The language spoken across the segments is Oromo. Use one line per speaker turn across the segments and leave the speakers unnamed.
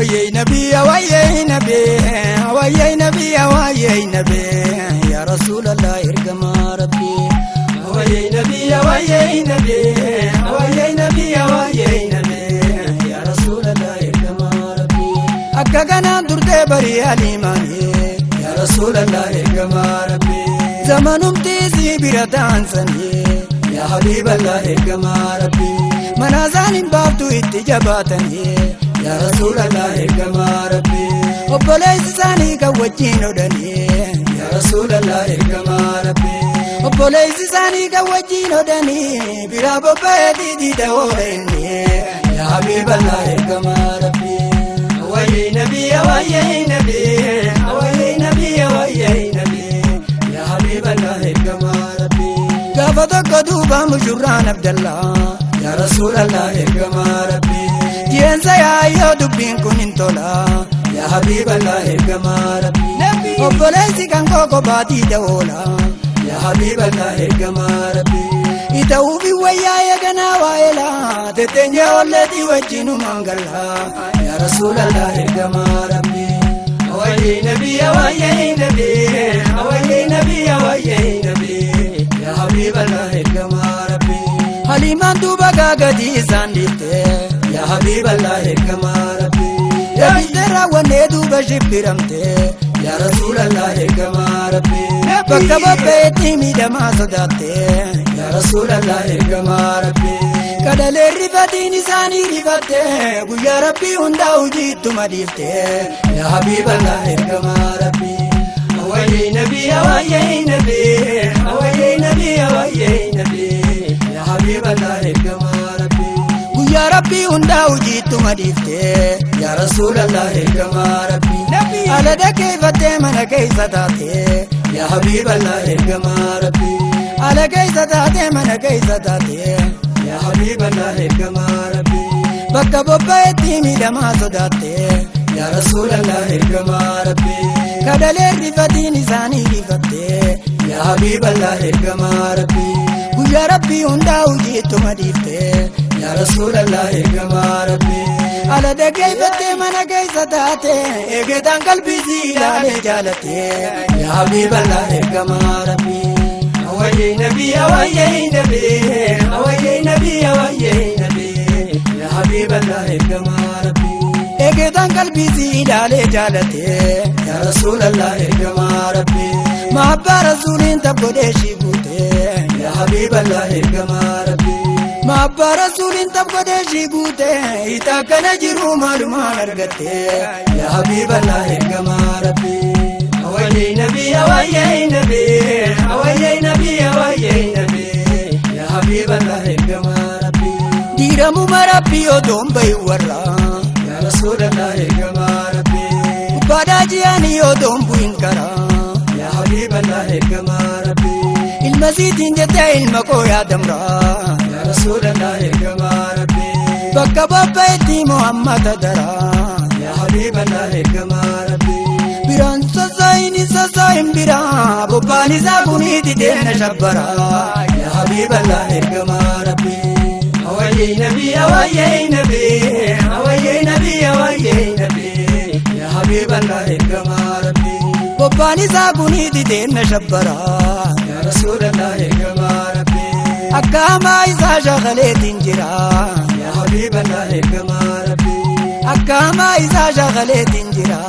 Wayyee nabii wayyee nabii wayyee nabii wayyee nabii yaa rasuulallah ergamaa rabbii. Wayyee nabii wayyee nabii wayyee nabii wayyee nabii yaa rasuulallah ergamaa rabbii. Akka kanaan turtee barii aliimaanii yaa rasuulallah ergamaa rabbii. Zamanumti si bira taansanii yaa habiiballah ergamaa rabbii. Mana isaaniin baaftu itti jabaatanii. Yaa rasuulallah ergamaa rabbii. Obboleessi isaanii kan wajjin odhanii. Yaa rasuulallah ergamaa rabbii. Obboleessi isaanii kan wajjin odhanii. Biraa bobba'ee diidii oola inni. Yaa habiiballah ergamaa rabbii. Wayyee nabii wayyee nabii wayyee nabii wayyee nabii yaa habiiballah ergamaa rabbii. Gaafa tokko duuba mushurraan Abdallaa. Yaa rasuulallah ergamaa rabbii. Jeensa yaayyoo dubbiin kun hin tola. Yaa habiiballah ergamaa rabbii. Obboleessi kan koo kophaatii da'oola. Yaa habiiballah ergamaa rabbii. Ita'uufi wayyaa eeganaa waa'eela. Tetteenyee olleetii wajjinumaan galla. Yaa rasuulallah ergamaa rabbii. Wayyee nabii wayyee nabii wayyee nabii wayyee nabii yaa habiiballah ergamaa rabbii. Haliimaan duuba gaagatii isaan dhiiftee. Yaa habiiballah ergamaa rabbii. Deebitee raawwannee duuba shibbiramtee. Yaa rasuulallah ergamaa rabbii. Bakka bobba'eetti miidhamaa sodaattee. Yaa rasuulallah ergamaa rabbii. Kadalee rifatiin isaanii rifattee. Guyyaa rabbii hundaa hojiittuma dhiiftee. Yaa habiiballah ergamaa rabbii. Wayyee nabii wayyee nabii wayyee nabii wayyee nabii yaa habiiballah ergamaa rabbii. Guyyaa rabbii hundaa hojiittuma dhiiftee. Yaa rasuulallah ergamaa rabbii. Ala dhaggeeffattee mana keessa taatee. Yaa habiiballah ergamaa rabbii. Ala keessa taatee mana keessa taatee. Yaa habiiballah ergamaa rabbii. Bakka bobba'eetti miidhamaa sodaattee. Yaa rasuulallah ergamaa rabbii. Kadalee rifatiin isaanii rifattee. Yaa habiiballah ergamaa rabbii. Guyyaa rabbii hundaa hojiittuma dhiiftee. Yaa rasuulallah ergamaa rabbii. Ala dhaggeeffattee mana keessa taatee. Eegetaan qalbii si ilaalee jaalattee. Yaa habiiballah ergamaa rabbii. Wayyee nabii wayyee nabii wayyee nabii wayyee nabii yaa habiiballah ergamaa rabbii. Eegetaan qalbii si ilaalee jaalattee. Yaa rasuulallah ergamaa rabbii. Mahabbaa rasuuliin tabgodhee shii guutee. Yaa habiiballah ergamaa rabbii. Mahabbaa rasuuliin tabgodhee shii guutee. Ita akkana jiru maalumaan argattee. Yaa habiiballah ergamaa rabbii. Wayyee nabii wayyee nabii wayyee nabii wayyee nabii yaa habiiballah ergamaa rabbii. Diiramuma rabbii odoon bahi warra. Yaa rasuulallah ergamaa rabbii. Gubbaadhaa ji'anii odoon bu'in karaa. Yaa habiiballah ergamaa rabbii. Ilma siitiin jettee ilma koo yaadamraa. Yaa rasuulallah ergamaa rabbii. Bakka bobba'etti Muhammad daraa. Yaa habiiballah ergamaa rabbii. Biraan sosso'in sosso'in biraa bobbaan isaa kuniiti deena shabbaraa. Yaa habiiballah ergamaa rabbii. Wayyee nabii wayyee nabii wayyee nabii wayyee nabii yaa habiiballah ergamaa rabbii. Bobbaan isaa kuniiti deena shabbaraa. Yaa rasuulallah ergamaa rabbii. Akka hamaa isaa shaakaleetiin jira. Yaa habiiballah ergamaa rabbii. Akka hamaa isaa shaakaleetiin jira.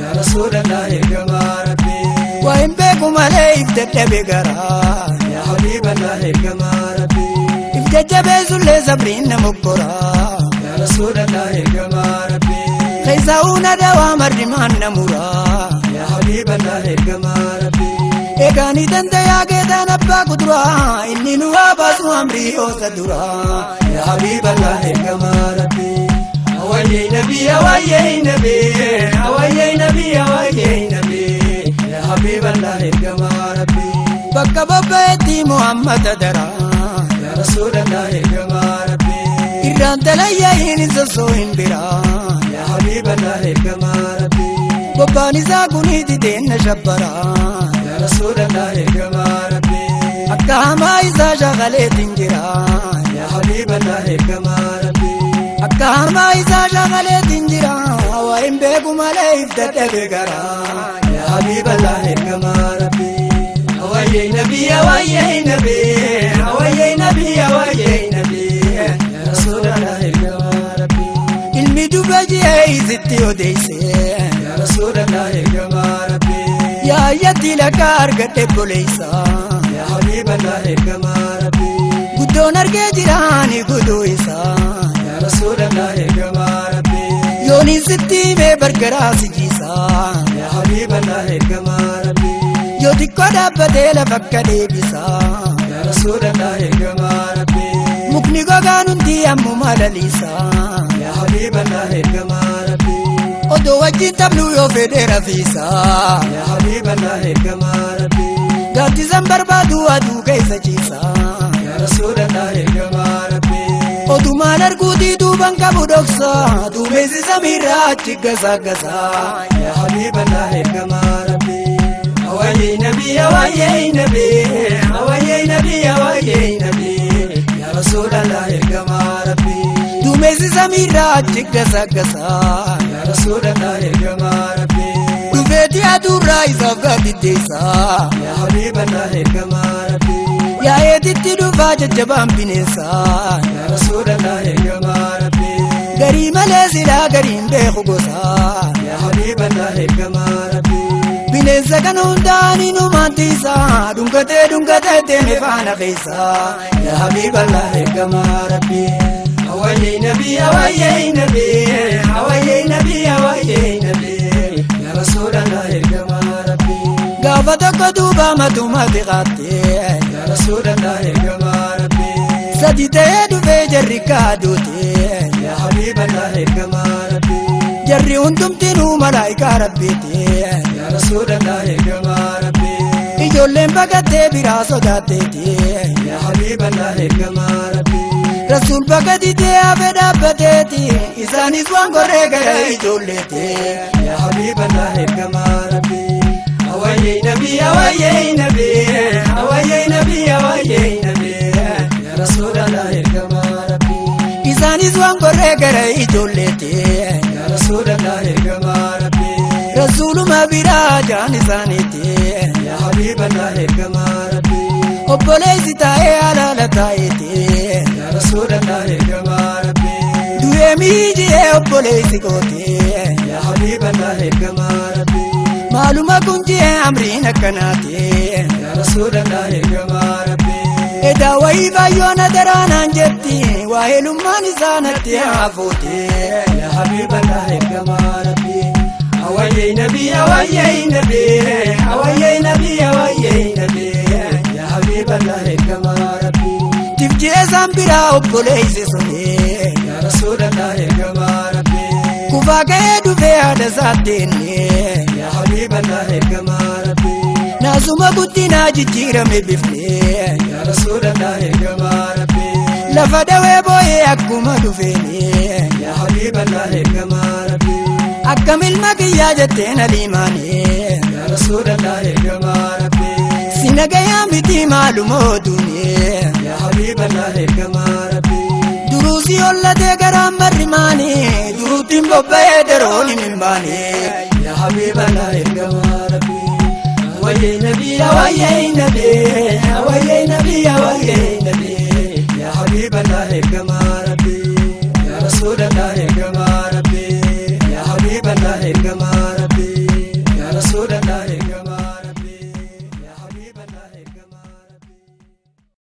Yaa rasuulallah ergamaa rabbii. Waa hin beeku malee if dadhabe garaa. Yaa habiiballah ergamaa rabbii. If jajjabeessullee sabriin na mokkoraa. Yaa rasuulallah ergamaa rabbii. Keessaa'uun adawaa marrimaan na muraa. Yaa habiiballah ergamaa rabbii. Eegaanii dandayaa geetaan abbaa kuduraa. Inni nu haa baasu amrii hoosa duraa. Yaa habiiballah ergamaa rabbii. Wayyee nabii wayyee nabii wayyee nabii wayyee nabii yaa habiiballah ergamaa rabbii. Bakka bobba'eetti Muhammad daraa. Yaa rasuulallah ergamaa rabbii. Irraan talayyaa'iin sosso'in biraa. Yaa habiiballah ergamaa rabbii. Bobbaan isaa kuniiti deena shabbaraa. Yaa rasuulallah ergamaa rabbii. Akka hamaa isaa shaakaleetiin jira. Yaa habiiballah ergamaa rabbii. Akka hamaa isaa shaakaleetiin jira. beeku malee if dadhabe garaa. Yaa Habiiballah ergamaa Rabbii. Hawayyee Nabii hawayyee Nabii hawayyee Nabii hawayyee Nabii yaa Rasuulallah ergamaa Rabbii. Ilmi dubra ji'ee isitti odeesse yaa Rasuulallah ergamaa Rabbii. Yaa ayyatti lakka argadhe boleessa yaa Habiiballah ergamaa Rabbii. Guddoon argee jiraani guduu isaa yaa Rasuulallah ergamaa Rabbii. Yooniin sitti himee bargaraa si jiisa yaa Habiiballah ergamaa Rabbii. Yoo xiqqoo dhaabbatee lafa akka deebisa yaa Rasuulallah ergamaa Rabbii. Mukni gogaan hundi ammuma laliisa yaa Habiiballah ergamaa Rabbii. Odoo wajjin taphnu yoo fedhe rafiisa yaa Habiiballah ergamaa Rabbii. Gaaddisan barbaadu aduu keessa ciisa yaa Rasuulallah ergamaa Rabbii. Odumaan arguutii duuban qabu dhoksa duumessi samiirraa achi gasa gasa yaa Habiiballah ergamaa Rabbii. Hawayyee Nabii hawayyee Nabii hawayyee Nabii hawayyee Nabii yaa Rasuulallah ergamaa Rabbii. Duumessi samiirraa achi gasa gasa yaa Rasuulallah ergamaa Rabbii. Dhufeetii aduurraa isaaf gaaddiddeessa yaa Habiiballah ergamaa Rabbii. Yaa'eetitti dhufaa jajjabaan bineensa yaa Rasuulallah ergamaa Rabbii. Garii malee silaa gariin beeku gosa yaa Habiiballah ergamaa Rabbii. Bineensa kana hundaan inumaan tiisa dhungatee dhungatee deeme faana keessa yaa Habiiballah ergamaa Rabbii. Hawayyee Nabii hawayyee Nabii hawayyee Nabii hawayyee Nabii yaa Rasuulallah ergamaa Rabbii. Gaafa tokko duuba matumatti qaattee yaa Rasuulallah ergamaa Rabbii. Sadi ta'ee dhufee jarri kaaduute yaa Habiiballah ergamaa Rabbii. Jarri hundumtinuu malaayikaa Rabbiiti yaa Rasuulallah ergamaa Rabbii. Ijoolleen baqattee biraa sodaatteeti yaa Habiiballah ergamaa Rabbii. Rasuul bakka didee hafe dhaabbateeti isaanis waan gorree gara ijoolleeti yaa Habiiballah ergamaa Rabbii. Hawayyee Nabii hawayyee Nabii hawayyee Nabii hawayyee Nabii yaa Rasuulallah ergamaa Rabbii. Isaanis waan gorree gara ijoolleeti yaa Rasuulallah ergamaa Rabbii. Rasuuluma biraa jaan isaaniiti yaa Habiiballah ergamaa Rabbii. Obboleessi taa'ee alaala taa'eeti yaa Rasuulallah ergamaa Rabbii. Du'ee miijiyee obboleessi kooti yaa Habiiballah ergamaa Rabbii. Maaluma kun jiyee amriin akkanaati yaa Rasuulallah ergamaa Rabbii. Edaa wayii baay'oon adaraanaan jetti waa'eelummaan isaa natti hafuuti yaa Habiiballah ergamaa Rabbii. Hawayyee Nabii hawayyee Nabii hawayyee Nabii hawayyee Nabii yaa Habiiballah ergamaa Rabbii. Tifjee isaan biraa obboleessi suni yaa Rasuulallah ergamaa Rabbii. Kufaa ka'ee dhufee haadha isaatti yaa Habiiballah ergamaa Rabbii. Naasuma guddinaa jijjiirame bifni yaa Rasuulallah ergamaa Rabbii. Lafa dawee boo'ee akkuma dhufeeni yaa Habiiballah ergamaa Rabbii. Akkam ilma kiyyaa jetteen aliimaani yaa Rasuulallah ergamaa Rabbii. Si nagayaa miti maaluma oduuni yaa Habiiballah ergamaa Rabbii. Duruu si hollatee garaan marrimaani duruutiin bobba'ee daroon hin baane yaa Habiiballah ergamaa Rabbii. Hawayyee Nabii hawayyee Nabii hawayyee Nabii hawayyee Nabii yaa Habiiballah ergamaa Rabbii. Yaa Rasuulallah ergamaa Rabbii. Yaa Habiiballah ergamaa.